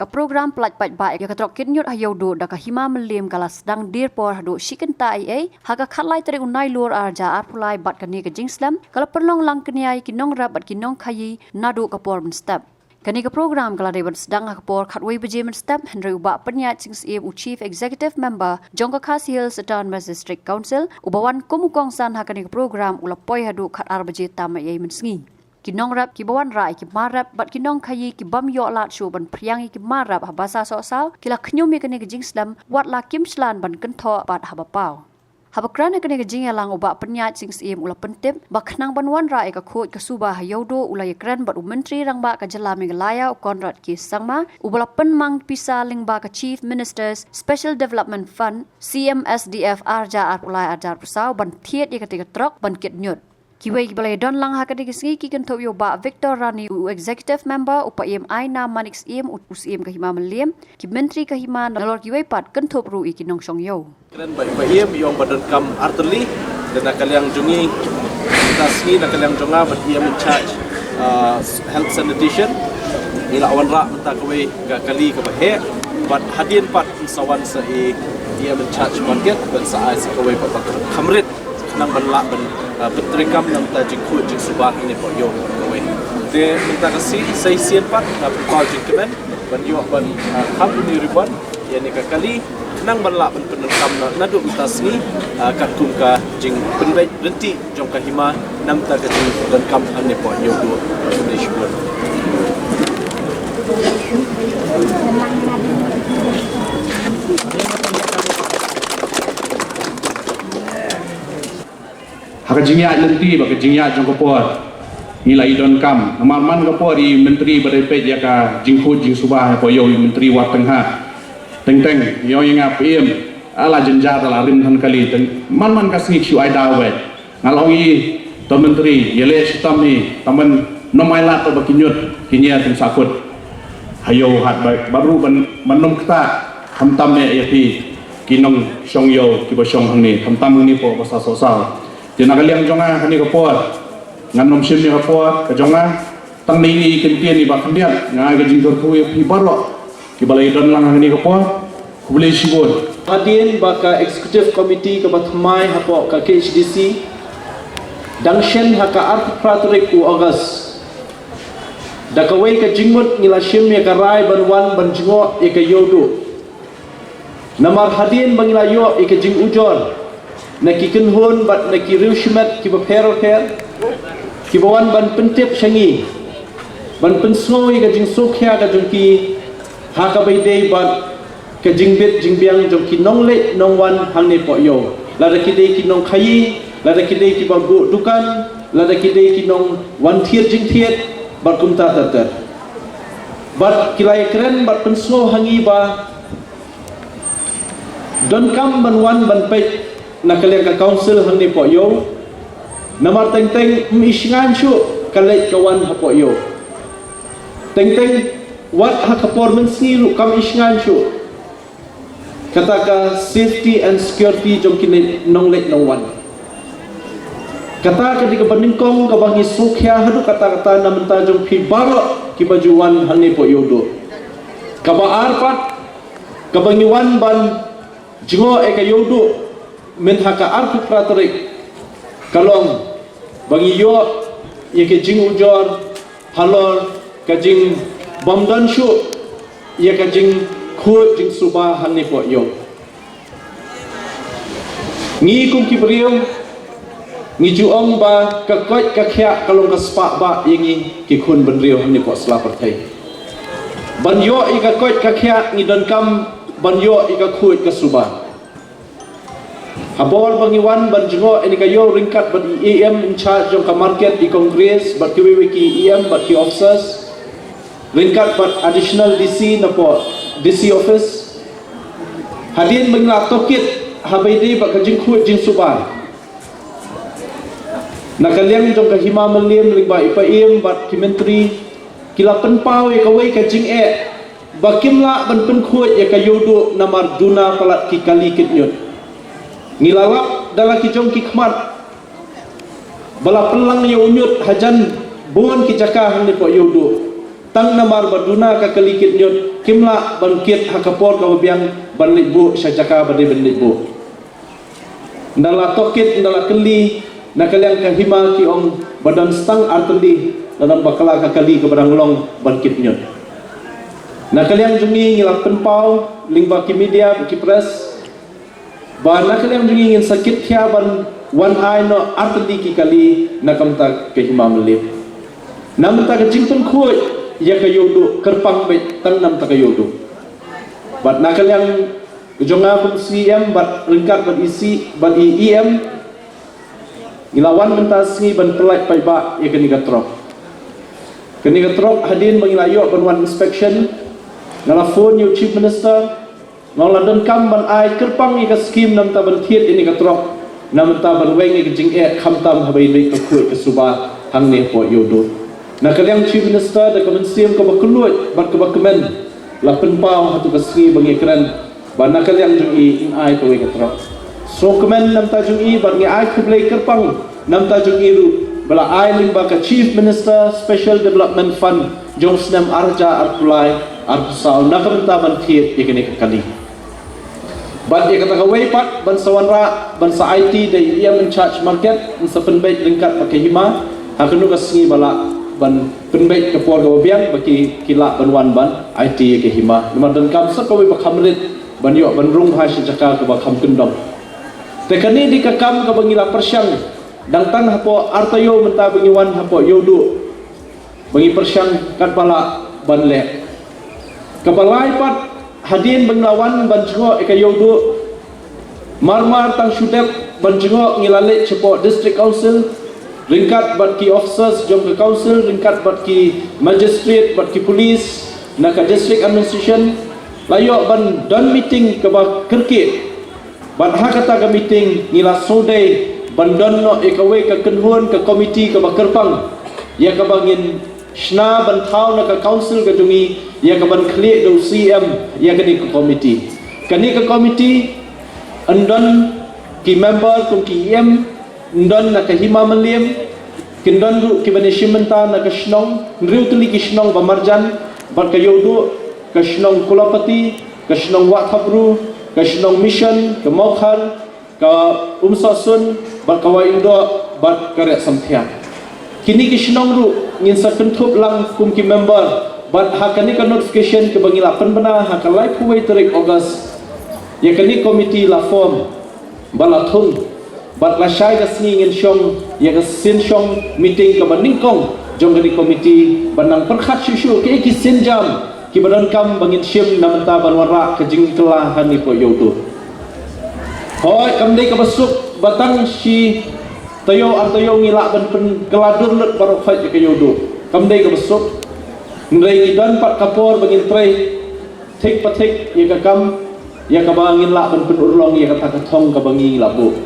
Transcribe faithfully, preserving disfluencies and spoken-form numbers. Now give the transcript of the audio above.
Program pyllait paidbah ïa ka trok kit ñiut ha Ïewduh da ka Hima Mylliem ka la sdang dier por haduh shi kynta eiei ha ka khatlai tarik u Nailur arhajar arphew lai bad kane ka jingslem ka la pynlong lang kñia ïa ki nongrep bad ki nongkhaïi naduh ka por mynstep. Kane ka program ka la dei ban sdang ha ka por khatwei baje mynstep, hynrei u Bah Pynïaid Sing Syiem, u Chief Executive Member jong ka Khasi Hills Autonomous District Council, uba wan kum u kongsan ha kane ka program, u la poi haduh khatar baje tam eiei mynsngi. Ki nongrep kiba wanrah ïa ki mar rep bad ki nongkhaïi ki bym ïoh lad shuh ban phriang ïa ki mar rep haba sa sohsaw ki la khñium ïa kane ka jingslem, wat la kim shlan ban kynthoh pat haba paw. Haba kren ha kane ka jingïalang, u Bah Pynïaid Sing Syiem u la pyntip ba khnang ban wanrah ïa ka khuid ka suba ha Ïewduh, u la ïakren bad u Myntri Rangbah ka Jylla Meghalaya, u Conrad K Sangma, uba la pynmang pisa lyngba ka Chief Minister's Special Development Fund, C M S D F, arhajar arphew lai arhajar arphew saw ban thied ïa kata ka trok ban kit ñiut. Kiwei kiba la ïadon lang ha kane ka sngi ki kynthup ïa u Bah Victor Rani, u Executive Member, u Paiem Aina Manik Syiem, u, u Syiem ka Hima Mylliem, ki Myntri ka Hima, nalor kiwei pat kynthup ruh ïa ki nongshong ïew. Kren ba, ba ïem ïong ba donkam artylli, da na ka liang jong ngi, mynta sngi na ka liang jong nga ban ïem in charge, uh, health sanitation, ngi la wanrah mynta kawei ka kali kaba heh, bad hadien pat sa wan sa i ïem in charge market, ban sa ai sa kawei pat ba kham rit. Khnang ban lah ban, ah, pyntreikam na ka bynta jingkhuid jingsuba hangne hapoh ïew kawei. Te mynta ka sngi sa shisien pat nga pynpaw jingkmen ban ïoh ban, ah, kham uni ribbon ïa kane ka kali, khnang ban lah ban pyndonkam na, naduh mynta sngi, ah, katkum ka jingpynbeit ryntih jong ka hima na ka bynta ka jingdonkam hangne hapoh Ïewduh. Khublei shibun. Ha ka jingïaid lynti bad ka jingïaid jong ka por, ngi la ïoh donkam namar man ka por i Myntri ba dei peit ïa ka jingkhuid jingsuba hapoh ïew, i Myntri Wat Tengha. Teng teng, ïoh ïa nga pyrshah, ala jynjar la rim than kali, teng man man ka sngi shu ai daw wei. Nga la ong i, to Myntri, ïaleh shitom hi, tang ban nym ailad to ba ki ñiut ki ñiar kin sa kut ha ïew, hat ba, bad ruh ban, ban nym ktah khamtam eh ïa phi ki nongshong ïew kiba shong hangne, khamtam hangne hapoh Basa Sohsaw. Te na ka liang jong nga kane ka por, ngan nym shim ïa ka por ka jong nga. Tang dei ïa i kyntien iba khyndiat, nga ai ka jingkyrkhu ïa phi baroh kiba la ïadon lang ha kane ka por. Khublei shibun. Hadien ba ka Executive Committee kaba thymmai hapoh ka K H A D C dang shen ha ka arphew phra tarik u August, da kawei ka jingmut ngi la shim ïa ka rai ban wan ban jngoh ïa ka Ïewduh. Namar hadien ba ngi la ïoh ïa ka jingujor na ki kynhun bad na ki riewshimet kiba pher bapher, kiba wan ban pyntip sha ngi, ban pynsngew ïa ka jingsngewkhia ka jong ki ha kaba ïadei bad ka jingbit jingbiang jong ki nongleit nongwan hangne hapoh ïew, lada ki dei ki nongkhaïi, lada ki dei kiba buh dukan, lada ki dei ki nongwan thied jingthied, bad kumta ter ter. Bad ki la ïakren bad pynsngew ha ngi ba donkam ban wan ban peit na ka liang ka council hangne hapoh ïew. Namar teng teng ym i shngaiñ shuh ka leit ka wan hapoh ïew. Teng teng wat ha ka por mynsngi ruh kam i shngaiñ shuh kata ka safety and security jong ki nongleit nongwan. Kata ka dei kaba nyngkong kaba ngi sngewkhia haduh katta katta na bynta jong phi baroh kiba ju wan hangne hapoh Ïewduh. Kaba ar pat, kaba ngi wan ban jngoh ïa ka Ïewduh mynta ha ka arphew phra tarik, ka long ba ngi ïoh ïa ka jingujor halor ka jingbymdon shuh ïa ka jingkhuid jingsuba hangne hapoh ïew. Ngi kum ki briew ngi ju ong ba ka koit ka khiah ka long ka spah bah ïa ngi ki khun bynriew hangne hapoh sla pyrthei. Ban ïoh ïa ka koit ka khiah ngi donkam ban ïoh ïa ka khuid ka suba. Ha bor ba ngi wan ban jngoh ïa kane ka ïew ryngkat bad i E M in charge jong ka market, i Congress bad kiwei kiwei ki E M bad ki officers, ryngkat bad additional D C napoh D C office. Hadien ba ngi la tohkit ha ba ïadei bad ka jingkhuid jingsuba, na ka liang jong ka Hima Mylliem lyngba i Paiem bad ki myntri ki la pynpaw ïa kawei ka jingeh ba kim lah ban pynkhuid ïa ka Ïewduh namar duna palat ki kali kit ñiut. Ngi la lap da la ki jong ki khmat ba la pynlang ïa u ñiut hajan bun ki jaka hangne hapoh Ïewduh. Tang namar ba duna ka kali kit ñiut, kim lah ban kit ha ka por kaba biang ban leit buh sha jaka ba dei ban leit buh. Ynda la tohkit, ynda la kylli, na ka liang ka hima ki ong ba don stang artylli, lada ym bakla ka kali kaba dang long ban kit ñiut. Na ka liang jong ngi ngi la pynpaw lyngba ki media, ki press, ba na ka liang jong ngi ngin sa kit khia ban wan ai noh artylli ki kali na ka bynta ka hima Mylliem. Na ka bynta ka jingpynkhuid ïa ka Ïewduh kyrpang beit tang na ka bynta ka Ïewduh. Bad na ka liang jong nga kum C E M bad ryngkat bad i C bad i E M, ngi la wan mynta sngi ban pyllait paidbah ïa kane ka trok. Kane ka trok hadien ba ngi la ïoh ban wan inspection, nga la phone ïa u Chief Minister, nga ong la donkam ban ai kyrpang ïa ka skim na ka bynta ban thied ïa kane ka trok, na ka bynta ban weng ïa ka jingeh khamtam haba ïadei ka khuid ka suba hangne hapoh Ïewduh. Na ka liang Chief Minister da ka mynsiem kaba kylluid bad kaba kmen, la pynpaw ha katu ka sngi ba ngi kren ba na ka liang jong i yn ai kawei ka trok. Sngewkmen na ka bynta jong i bad ngi ai khublei kyrpang na ka bynta jong i ruh ba la ai lyngba ka Chief Minister Special Development Fund jong u snem ar hajar arphew lai arphew saw na ka bynta ban thied ïa kane ka kali. Bad ïa kata kawei pat ban sa wanrah ban sa aiti da i E M in charge market, yn sa pynbeit ryngkat bad ka hima ha kano ka sngi ba lah ban pynbeit ka por kaba biang ba ki, ki lah ban wan ban aiti ïa ka hima. Namar donkam sa kawei ba kham rit ban ïoh ban rung ha shi jaka kaba kham kyndong. Te kane dei ka kam kaba ngi la pyrshang dang tang hapoh ar taïew mynta ba ngi wan hapoh Ïewduh, ba ngi pyrshang katba lah ban leh. Kaba lai pat, hadien ba ngi la wan ban jngoh ïa ka Ïewduh, mar mar tang shu dep ban jngoh ngi la leit shapoh District Council ryngkat bad ki officers jong ka Council, ryngkat bad ki magistrate bad ki police na ka District Administration, la ïoh ban don meeting kaba kyrkieh. Bad ha kata ka meeting ngi la sngewdei ban don noh ïa kawei ka kynhun, ka komiti kaba kyrpang, ïa kaba ngin shna ban thaw na ka Council ka jong ngi, ïa kaban khlieh da u C M ïa kane ka komiti. Kane ka komiti yn don ki member kum ki E M, yn don na ka hima Mylliem, kin don ruh kiban ïashim bynta na ka shnong, hynriew tylli ki shnong ba marjan bad ka Ïewduh, ka shnong Kulapati, ka shnong Wahthapru, ka shnong Mission, ka Mawkhar, ka Umsohsun, bad ka Wahingdoh, bad ka Riahsamthiang. Kine ki shnong ruh ngin sa kynthup lang kum ki member bad ha kane ka notification kaba ngi la pynbna ha ka laiphew wei tarik August ïa kane ka komiti la form bad la thung. Bad lashai ka sngi ngin shong ïa ka sien shong meeting kaba nyngkong jong kane ka komiti ban nang pyrkhat shuh shuh kaei ki sienjam kiba donkam ba ngin shim na bynta ban wanrah ka jingkylla hangne hapoh Ïewduh. Hooid, kam dei kaba suk ba tang shi taïew ar taïew ngi lah ban pynkylla dur lut baroh khoit ïa ka Ïewduh. Kam dei kaba suk. Hynrei ngi don pat ka por ba ngin trei thik pa thik ïa ka kam, ïa kaba ngin lah ban pynurlong ïa kata ka thong kaba ngi la buh.